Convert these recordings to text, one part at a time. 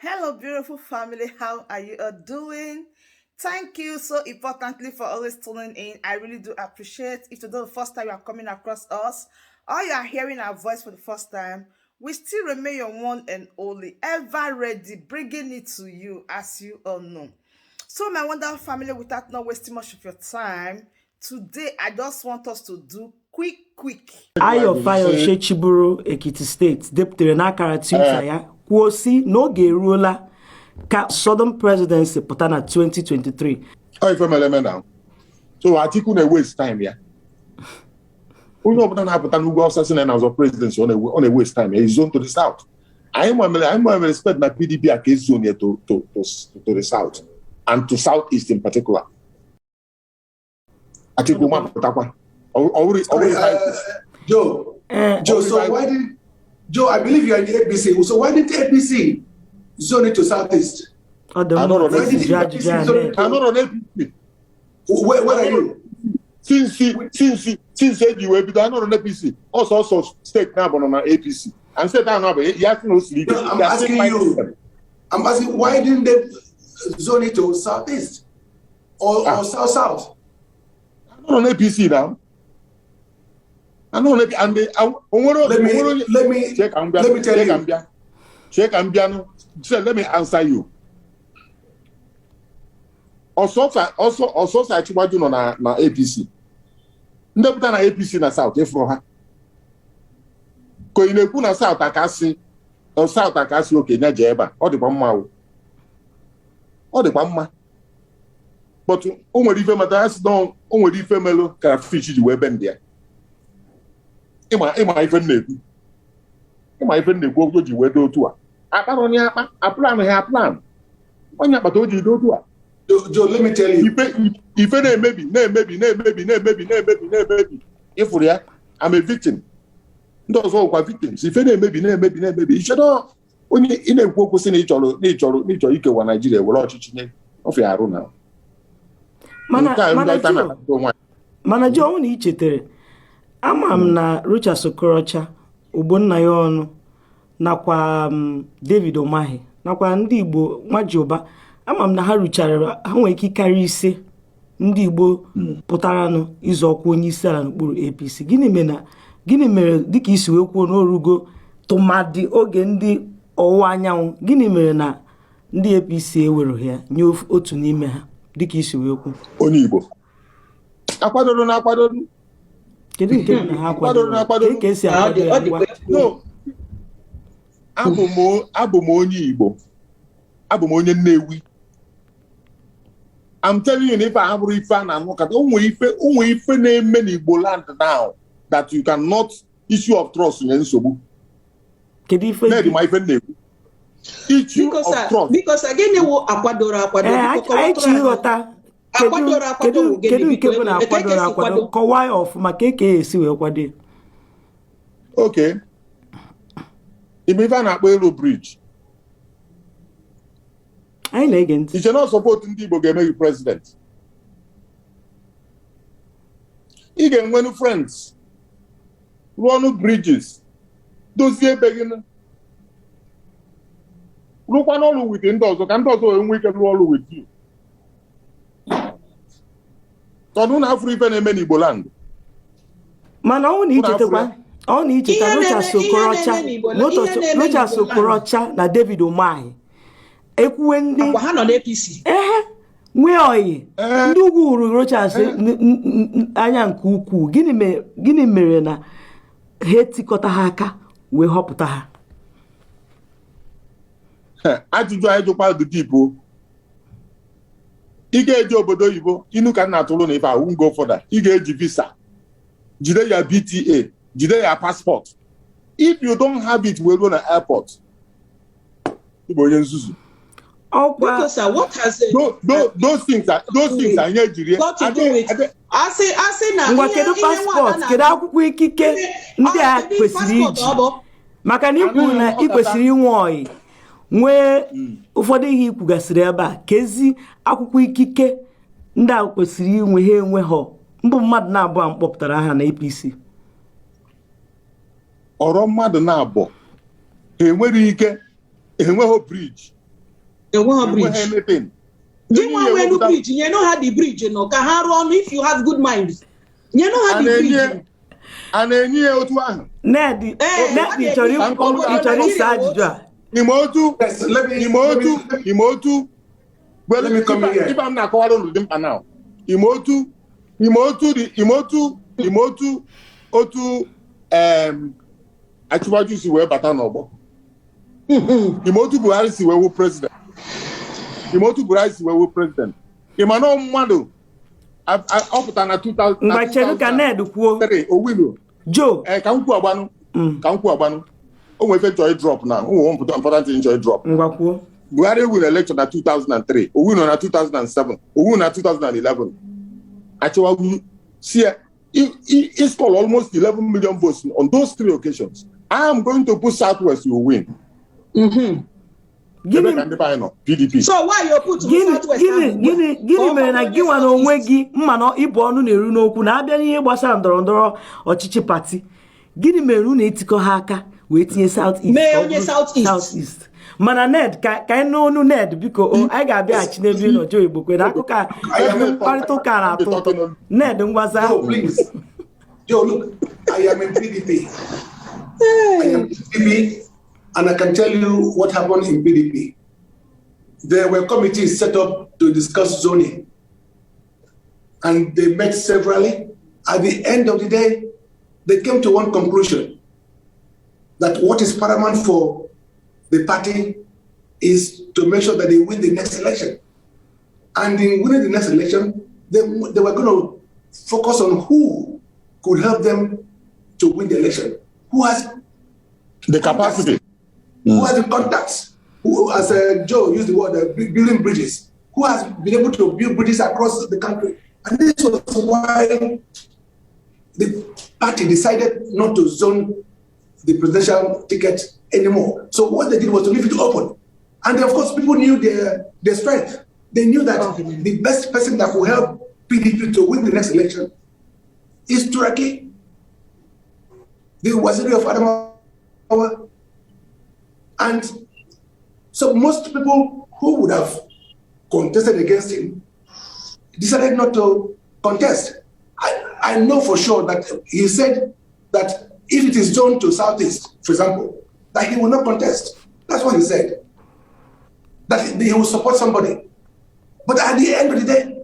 Hello, beautiful family. How are you all doing? Thank you so importantly for always tuning in. I really do appreciate. If today the first time you are coming across us or you are hearing our voice for the first time, we still remain your one and only, ever ready, bringing it to you as you all know. So, my wonderful family, without not wasting much of your time, today I just want us to do quick, quick. Ayo Fayose chịburu Ekiti steeti depụtara n'akara Twitter ya kwuo sị na oge eruola ka Southern Presidency pụta na 2023. Ọ ife mere eme na so Atiku na-waste time ya. Onye ọbụla na-apụta n'ugwu Awụsa sị na ya na-azọ presidency, ọ na-waste time ya. Zone to the south. Anyị ma mere expect na PDP a ka e zone ya to the south and to south east in particular. Atiku mapụtakwa ọ Sorry, bụrụ Joe. Joe, so Sorry, why did Joe? I believe you are in the APC. So why didn't APC zone it to Southeast? Ọ dị mma Anọrọ ka esi n'APC. jụọ ajụjụ a na Anọrọ n'APC. Where are you? Since eji wee bido, anọrọ n'APC. Ọsọsọ steeti na-abụ nọ na APC, and steeti ahụ abụ ya sị na o siri ike. No, I'm They are still asking fighting you. them. I'm asking, why didn't they zone it to Southeast or, Ah. or South South? Anọrọ n'APC na anọrọ n'APC and onwere Let me onwere onye let me Chee ka m bịa. Let me tell Chee ka you. m bịa. Chee ka m bịa nụ. Say, let me answer you. Ọsọsọ Asiwaju nọ na APC. Ndị pụta na APC na South ịfụrụ ha ka ị na-ekwu na South akasị South akasị okenye jee ebe a. Ọ dịkwa mma o, ọ dịkwa mma, but o nwere ife mata ya sị na o nwere ife melụ ka fish ji wee bend ya. Ịma ife m na-ekwu, ịma ife m na-ekwu, ogo ji wee dị otu a akpara onye akpa aplan ha aplan onye akpata o ji dị otu a. Joe, let me tell you. Ife na-emebi, na-emebi, na-emebi, na-emebi, na-emebi, na-emebi. Ịfụrụ ya, I'm a victim, ndị ọzọ bụkwa victims. Ife na-emebi, na-emebi, na-emebi. Ichedo onye ị na-ekwu okwu sị na ịchọrọ na ịchọrọ ikewa Naijiria, were ọchịchị nye ofe arụ na Mana nke a mana ndị ọcha Joe na-akpata onwe anyị. Mana Joe, ọ na ị chetara, ama m na Rochas Okorocha, Ogbonnaya Ọnụ nakwa David Umahi nakwa ndị Igbo Nwajiụba, ama m na ha ruchara, ha nwere ike ịkarị ise ndị Igbo pụtaranụ ịzọ ọkwa onye isi ala n'okpuru APC. Gịnị mere, dịka isi wee kwuo n'orugo tụmadị oge ndị ọwụwa anyanwụ, gịnị mere na ndị APC ewereghị ya nye otu n'ime ha, dịka isi wee kwu? Onye Igbo akwadoro na akwadoro. Kedu nke bụ na ha Akwadoro na akwadoro? akwadoro. Kedu ka esi Ọ akwado dị ya? ọ dịkwa Ngwa. egwu. No, abụ m onye Igbo, abụ m onye Nnewi. I'm telling you na ife a bụrụ ife a na-anụkata. O nwere ife na-eme n'Igbo land now that you cannot. Issue of trust nye nsogbu. Kedu ife Ned dị ma ife m na-ekwu, issue Biko of sir, trust. biko sir, gịnị wụ akwadoro akwado? Ee, Biko anyị kọwatụrụ chọ anyị. ịghọta kedu Akwadoro akwado kedu wụ gịnị? kedu nke Biko bụ na eke ka akwadoro esi akwado. kwado? Kọwaa ya ọfụma ka esi wee kwado ya. Okay, ime ife a na-akpọ elu bridge. Anyị na-ege ntị. Iche na support ndị Igbo ga-eme gị president, ị ga-enwenu friends, rụọ ọnụ bridges, dozie ebe gị nụ, rụkwa n'ọrụ with ndị ọzọ ka ndị ọzọ wee nwee ike rụọ ọrụ with you. Tọdụ na afụrụ ife na-eme n'Igbo land. Mana ọ na Ụnụ ichetakwa afụrụ ọ na icheta Ihe Rochas na-eme ihe Okorocha na-eme n'Igbo ihe na-eme Rochas n'Igbo land. Okorocha na David Umahi ekwuwe ndị Akwa ha nọ n'APC. Ehe, nwee oyi. Ee. Ndị ugwu hụrụ Rochas anya nke ukwuu. Gịnị mere na ha etikọta ha aka wee họpụta ha? Ajụjụ anyị jụkwa dị deep o. Ị ga-eji obodo oyibo inu ka m na-atụrụ na ife ahụ go further. Ị ga-eji visa, jide ya BTA, jide ya passport. If you don't have it wee ruo na airport, ị bụ onye nzuzu. Ọkwa Biko sir, what has Those things anyị ejiri got to do with asị na Ngwa, ihe kedu ihe nwada passport, kedu na akwụkwọ ikike ndị a kedu kwesịrị passport iji? ọ bụ? Maka na ikwu na ị kwesịrị inwe oyi, nwee ụfọdụ ihe ikwugasịrị ebe a, ka ezi akwụkwọ ikike ndị a kwesịrị inwe ha enweghọ mbụ mmadụ na-abụọ a mkpọpụtara aha na APC. Ọrọ mmadụ na-abụ ha enwere ike enweghị bridge. Enweghị Enweghị bridge. anything. Gị Enyi nwa ya nwenu ewepụta- bridge, nyenụ ha the bridge nọ ka ha rụọ ọnụ if you have good mind. Nyenụ ha A the na-enye bridge. a na-enye ya otu ahụ. Ned, Ee, Ned, ị chọrọ Ka m kọrọ ị chọrọ ịsa ajụjụ a? Ime otu Yes, let me, ime let otu me, ime otu. Well, Let me come in here. ife m na-akọwara unu dị mkpa now. Ime otu ime otu dị ime otu ime otu otu Achịwaju si wee bata n'ọgbọ. Ime otu Buhari si wee wụ president. Ime otu Buhari si wee wụ president. Ị ma na mmadụ ọ pụtara na 2000 na Ngwa, chedu ka Ned kwuo. 2003 o winu. Joe. Ee, ka m kwuo agbanụ. Ka m kwuo agbanụ. O nwere ife chọrọ drop na o nwere important thing chọrọ drop. Ngwa, kwuo. Buhari win election na 2003, o win na 2007, o win na 2011. Achiwaju see, he scored almost 11 million votes on those three occasions. I am going to put Southwest, you will win. Gịnị Ebe ka ndị be anyị nọ, PDP. So why you put Gịnị Southwest gịnị ahụ ugbu a? gịnị Ka gịnị ọ mere na bụrụ gị nwa na onye onwe Southeast. gị mma na ịbụ ọnụ na-eru n'okwu na-abịa n'ihe gbasara ndọrọ ndọrọ ọchịchị party? Gịnị mere unu etikọ ha aka wee tinye South East Mee ka ọ onye bụrụ South East. South East? Mana Ned, ka anyị n'onu Ned, biko o, anyị ga-abịaghachi n'ebe ị nọ. Joe Igbokwe na akụkọ a, mkparịta ụka a na-atọ ụtọ. Ned, ngwaza. Joe, please. Joe, look, I am in PDP. I am in PDP, and I can tell you what happened in PDP. There were committees set up to discuss zoning, and they met severally. At the end of the day, they came to one conclusion, that what is paramount for the party is to make sure that they win the next election. And in winning the next election, they were going to focus on who could help them to win the election, who has The capacity. who has the contacts, who, as Joe used the word, building bridges, who has been able to build bridges across the country. And this was why the party decided not to zone the presidential ticket anymore. So what they did was to leave it open. And of course, people knew their strength. They knew that the best person that could help PDP to win the next election is Turaki, the Waziri of Adamawa. And so most people who would have contested against him decided not to contest. I know for sure that he said that if it is zoned to Southeast, for example, that he will not contest. That's what he said. That he will support somebody. But at the end of the day,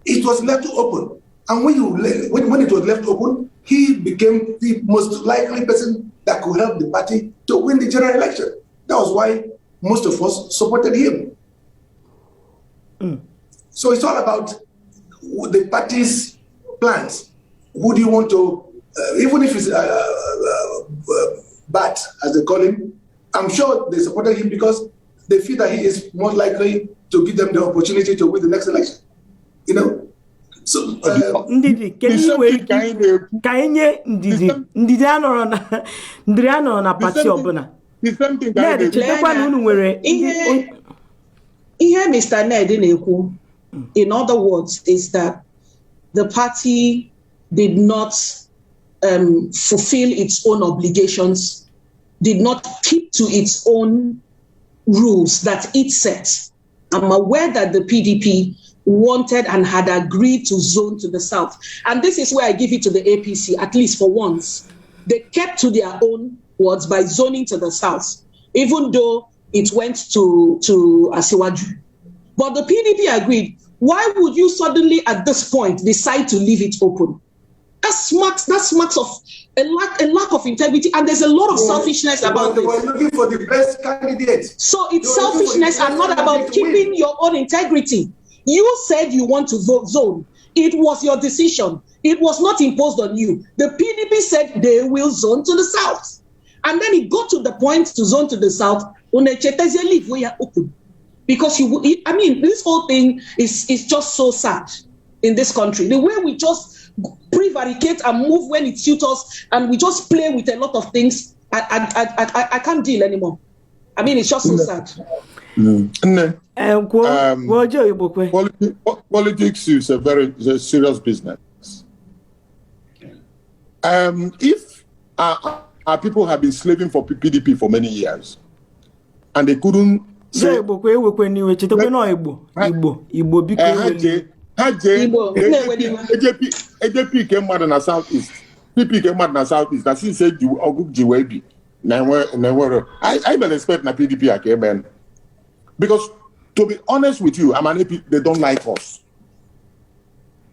it was left open. And when it was left open, he became the most likely person that could help the party to win the general election. That was why most of us supported him. So it's all about the party's plans. Who do you want to, even if it's Bat, as they call him, I'm sure they supported him because they feel that he is more likely to give them the opportunity to win the next election. So Ndidi, kedu ihe nwere ike Ka anyị na-ekwu. Ka anyị nye Ndidi. Ndidi anọrọ na Ndidi anọrọ na party ọbụla. The same thing ka anyị Ned, na-ekwu. chetakwa na unu nwere ndị Ihe Mr. Ned na-ekwu, in other words, is that the party did not fulfill its own obligations, did not keep to its own rules that it set. I'm aware that the PDP wanted and had agreed to zone to the south. And this is where I give it to the APC, at least for once. They kept to their own words by zoning to the south, even though it went to Asiwaju. But the PDP agreed. Why would you suddenly, at this point, decide to leave it open? That smacks of a lack of integrity, and there's a lot of selfishness about They this. were looking for the best candidate. So it's They were looking for the selfishness and best not about candidate to win. keeping your own integrity. You said you want to vote zone. It was your decision. It was not imposed on you. The PDP said they will zone to the south. And then it got to the point to zone to the south. Unu echetezie leave where open. Because you, I mean, this whole thing is just so sad in this country. The way we just prevaricate and move when it suits us, and we just play with a lot of things. I can't deal anymore. I mean, it's just so sad. Nne, Ee, kwuo. Kwuo, Joe Igbokwe. Politics is a serious business. If our people have been slaving for PDP for many years, and they couldn't Joe Igbokwe ewekwe n'iwe, chetakwa na Igbo Igbo Igbo, biko. Ha ewela jee iwe. Ha jee. Igbo, na-ewe iwe. Eje pick mmadụ na South East, pick mmadụ na South East na since eji ọgụ ji wee bi na enwere I mere expect na PDP a ka eme, because to be honest with you, I'm an AP, they don't like us.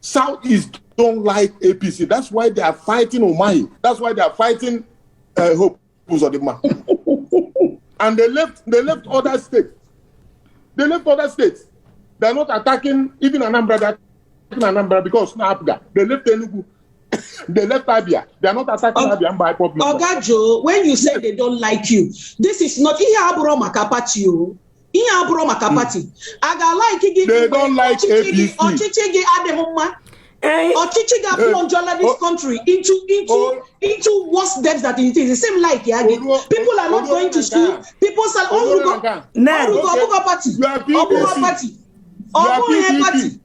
South East don't like APC. That's why they are fighting Umahi. That's why they are fighting Hope Uzodinma. And they left other states. They left other states. They're not attacking even Anambra. They're attacking Anambra because na APGA. They left Enugu. They left Abia. They are not attacking Abia and by public. Oga Joe, when you say they don't like you, this is not ihe abụrụ maka party o. Ihe abụrụ maka party. A ga-like gị. They don't like ọchịchị gị. APC. Ọchịchị gị adịghị mma. Ee. Ọchịchị gị aplungeola this oh, country into oh. into worse depths that it is. The same like ya gị. Oluo- People are not Oluo going to na school. nke a. People say Oluo na ọrụgo nke a. Ned. ọrụgo ọbụghọ party. You are Ọbụghọ PDP. party. You are Ọ bụghị PDP. party.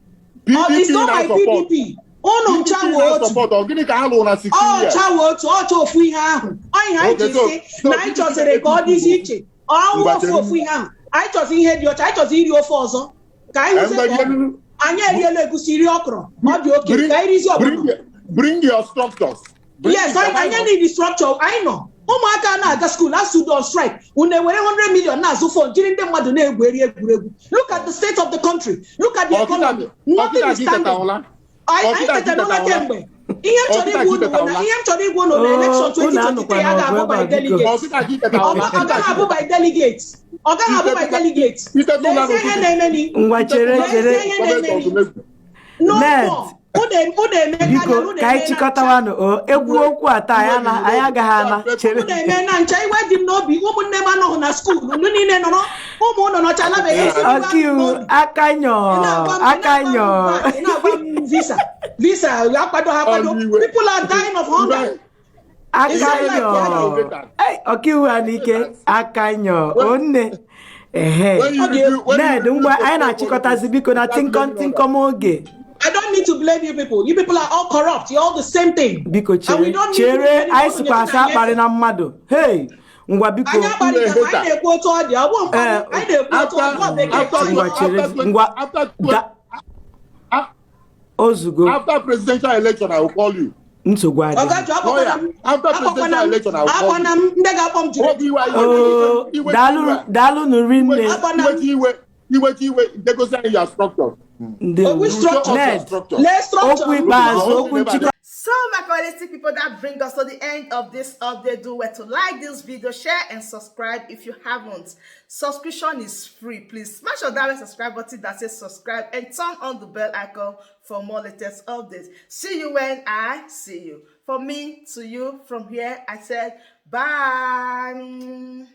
Oh, it's PDP not na my support. PDP. Unu ncha PDP wee na otu. support. Ọ gịnị ka ha lụrụ na 16 years? Ọcha wee otu, ọcha ofu ihe ahụ. Ọ ihe anyị Okay, ji so- si so na anyị PDP chọziri ka ọ dịzi iche. Ọnwụ Ngwa ofu chere. ofu ihe ahụ. Anyị chọzi ihe dị ọcha, anyị chọzi iri ofe ọzọ. Ka anyị hụzie Ngwa ka ọ dị. chere. Anyị eriela egusi, rie okro. Ọ dị oke Bring, ka anyị rizie bring, ọgbọnọ. bring your structures. Bring Yes, your- anyị need the structure. Anyị nọ. Ụmụaka na-aga school, ASUU on strike. Unu ewere 100 million na-azụ phone jiri ndị mmadụ na-egwu eri egwuregwu. Look at the state of the country. Look at the economy. Nothing Ọkịta is gị standing. teta ụla. Anyị Ọkịta tetara ụra gị teta kemgbe. Ihe m chọrọ Ọkịta igwa gị unu teta bụ na ụla. ihe m chọrọ igwa unu na Oh, election unu 2023 anọkwa a ga-abụ n'ọgụ by ebe a, biko. delegates. Ọkịta gị teta Ọ ụla. ọ gaghị abụ by delegates. Ọ gaghị abụ by delegates. Iteta ụla Lezie ihe n'ụtụtụ. na-emeni. Ngwa, chere, Lezie chere. ihe na-emeni. No Ned. more. Unu emekarịa, Biko, unu ka anyị eme na chịkọtawanụ o egwu okwu a taa anyị anyị agaghị ana chere. Unu eme na ncha. Iwe dị m n'obi. Ụmụnne m anọghị na school. Unu niile nọrọ, ụmụ ụnụ nọcha alabeghị isi. Ọkaiwu aka nyọ aka nyọ. Ị na-agwa m visa visa akwado ha akwado. Ọ iwe. People are dying of hunger. Aka Is it like nyọ. Ei, ọkaiwu a n'ike aka nyọ onne ehe. When you Ọ dị review- when you Ned, review ngwa, the anyị na-achịkọtazi, biko, na tịnkọm tịnkọm oge. I don't need to blame you people. You people are all corrupt. You're all the same thing. Biko, And we chere don't need chere to- anyị sịkwa asa akparị na mmadụ. Hei, ngwa, biko. Anyị akparịta ma anyị na-ekwu otu ọ dị. Ọ bụ mkparị. Anyị na-ekwu otu ọ dị. Ọ bekee. After- Ngwa, chere. after- Ngwa. after- Ozugbo. After presidential election, I will call you. Nsogbu adịghị. Ọgajụ, akpọkwana m. Lawyer, after Akpọkwana presidential m. election, I will call Akpọkwana m. Ndị ga-akpọ m jiri. Oge iwe iwe Oo, iwe daalụ daalụnụ rinne. iwechi iwe iwechi iwe degosi anyị your structures. Ndewo. Which structure? Ned, Structure. Lee structure. okwu ikpeazụ, okwu nchịkọta. So, my quality people, that bring us to the end of this update. Do well to like this video, share, and subscribe if you haven't. Subscription is free. Please smash on that red subscribe button that says subscribe and turn on the bell icon for more latest updates. See you when I see you. From me to you, from here, I said bye.